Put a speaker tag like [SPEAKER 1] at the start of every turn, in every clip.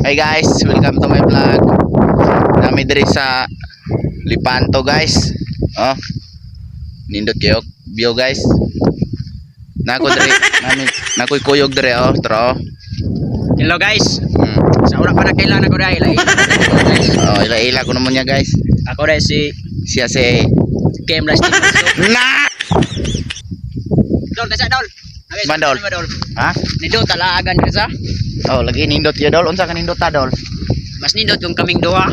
[SPEAKER 1] Hi guys, welcome to my vlog. Nami diri sa Lepanto, guys. Oh. Nindot kayo view, guys. Nako diri, nami nakoy kuyog diri oh, tro.
[SPEAKER 2] Hello guys. Sa ura pa nakailan ako dahil ay.
[SPEAKER 1] Oh, ila-ila ko naman niya, guys.
[SPEAKER 2] Ako dahil si
[SPEAKER 1] Siya si
[SPEAKER 2] Game Last.
[SPEAKER 1] Na!
[SPEAKER 2] Dol, tasa dol.
[SPEAKER 1] Bandol.
[SPEAKER 2] Dol.
[SPEAKER 1] Ha?
[SPEAKER 2] Nindot talaagan diri sa.
[SPEAKER 1] Oh, lagi nindot yo, dol. Unsa ka nindot ta, dol?
[SPEAKER 2] Mas nindot yung kaming duha.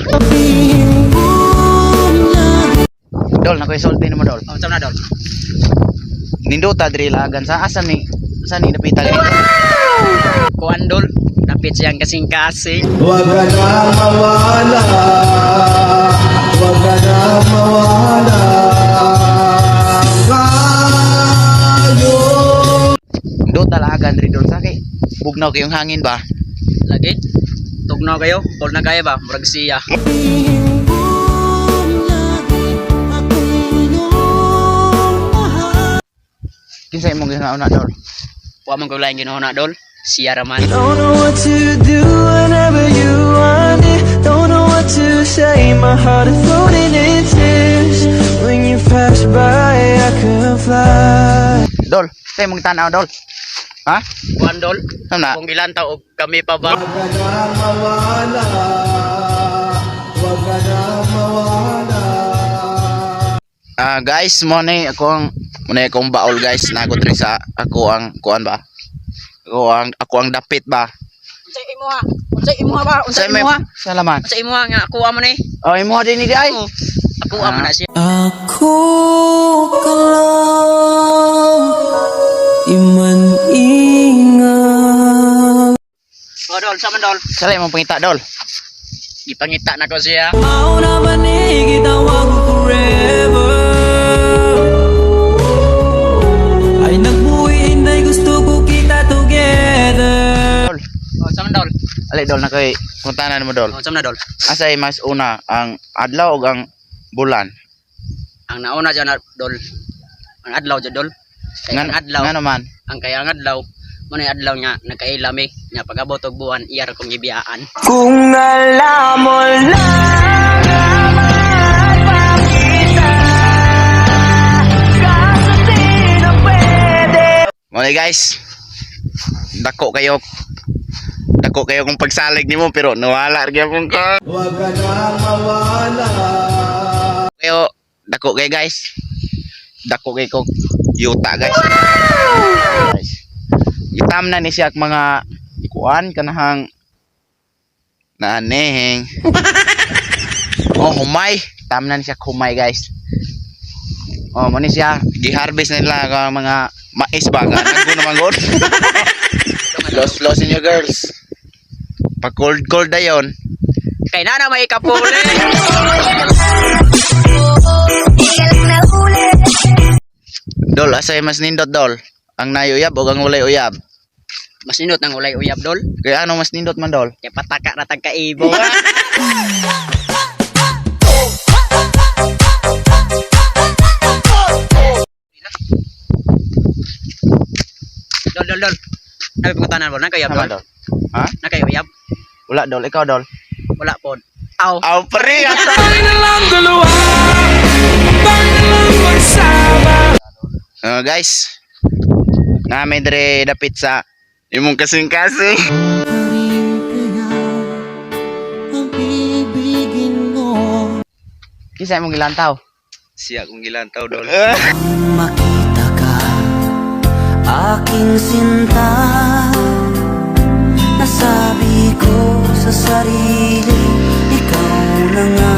[SPEAKER 1] Dol, nakoy sulti nimo, dol.
[SPEAKER 2] Oh, na dol.
[SPEAKER 1] Nindot ta diri lagan sa asa ni sa ni napita ganito?
[SPEAKER 2] Kuan dol. Dapit siyang kasing-kasing.
[SPEAKER 3] Huwag ka na mawala. Huwag ka na mawala ngayon.
[SPEAKER 1] Nindot ta lagan diri, dol, sa kay bugnaw kayong hangin ba?
[SPEAKER 2] Lagi. Tugnaw kayo. Tol na kayo ba? Murag siya.
[SPEAKER 1] Kinsa imong ginauna, dol?
[SPEAKER 2] Wa man ko laing ginuhuna, dol. Siya raman.
[SPEAKER 3] Don't know what to do whenever you want it. Don't know what to say. My heart is floating in tears. When you pass by, I could fly.
[SPEAKER 1] Dol, sa imong tanaw, dol? Ha?
[SPEAKER 2] Kuan dol.
[SPEAKER 1] Ano na?
[SPEAKER 2] Kung ilan tao og kami pa ba?
[SPEAKER 3] Huwag ka na mawala. Huwag ka na mawala.
[SPEAKER 1] Ah, guys, mo ni akong baol, guys. Nago diri sa ako ang kuan ba? Ako ang dapit ba?
[SPEAKER 2] Unsay imuha? Unsay imuha ba? Unsay
[SPEAKER 1] Sa may
[SPEAKER 2] imuha?
[SPEAKER 1] Salamat.
[SPEAKER 2] Unsay imuha nga ako mo ni?
[SPEAKER 1] Oh, imuha din ni di ay.
[SPEAKER 2] Oh, ako mo na siya.
[SPEAKER 3] Ako ka lang, di man ingat.
[SPEAKER 2] Oh, dol, sa man dol.
[SPEAKER 1] Sala imong pangita, dol?
[SPEAKER 2] Gipangita na ko siya.
[SPEAKER 3] Mao na ba ni gitawag ko forever? Ay nagbuhi inday, gusto ko kita together.
[SPEAKER 1] Dol.
[SPEAKER 2] Oh, sa man dol.
[SPEAKER 1] Ali, dol, na kay kuntanan mo, dol.
[SPEAKER 2] Oh, sa man na dol.
[SPEAKER 1] Asay mas una, ang adlaw o ang bulan?
[SPEAKER 2] Ang nauna dyan na dol. Ang adlaw dyan dol. Kay ang adlaw,
[SPEAKER 1] Ngano man?
[SPEAKER 2] Ang kaya ang adlaw, mo na yung adlaw nga nagkaila mi nya pag-abot og buwan iya ra kong gibiyaan.
[SPEAKER 3] Kung alam mo lang na mahal pa kita, kaso di na pwede.
[SPEAKER 1] Mo ni, guys. Dako kayo. Dako kayo kung pagsalig nimo pero nawala ra gyapon ka.
[SPEAKER 3] Huwag ka na mawala.
[SPEAKER 1] Kayo dako kay, guys. Dako kay ko yuta, guys. Guys. Itam na ni siya ang mga kuan kanahang naaneheng. Oh, humay. Tam na ni siya humay, guys. Oh, mo ni siya giharvest na nila ang mga mais ba nga naggo naman gud. Los los inyo, girls. Pag cold cold dayon.
[SPEAKER 2] Kay nana may kapuli.
[SPEAKER 1] Dol, asay mas nindot, dol? Ang naay uyab o ang walay uyab?
[SPEAKER 2] Mas nindot ang ulay uyab, dol.
[SPEAKER 1] Kaya ano mas nindot man, dol?
[SPEAKER 2] Kay pataka ra tag kaibo. Dol, dol, dol. Nabi pangutanan mo, na kayo
[SPEAKER 1] Tama,
[SPEAKER 2] dol?
[SPEAKER 1] dol. Ha?
[SPEAKER 2] Na kayo uyab?
[SPEAKER 1] Wala, dol, ikaw, dol?
[SPEAKER 2] Wala pod. Aw.
[SPEAKER 1] Aw, pre.
[SPEAKER 3] Tayo na lang dalawa. Tayo na lang magsama.
[SPEAKER 1] Guys. Nami dire dapit sa imong kasing-kasing.
[SPEAKER 3] Ang ibigin mo.
[SPEAKER 1] Kinsa imong gilantaw?
[SPEAKER 4] Siya kong gilantaw, dol.
[SPEAKER 5] Makita ka, aking sinta. Nasabi ko sa sarili, ikaw na nga.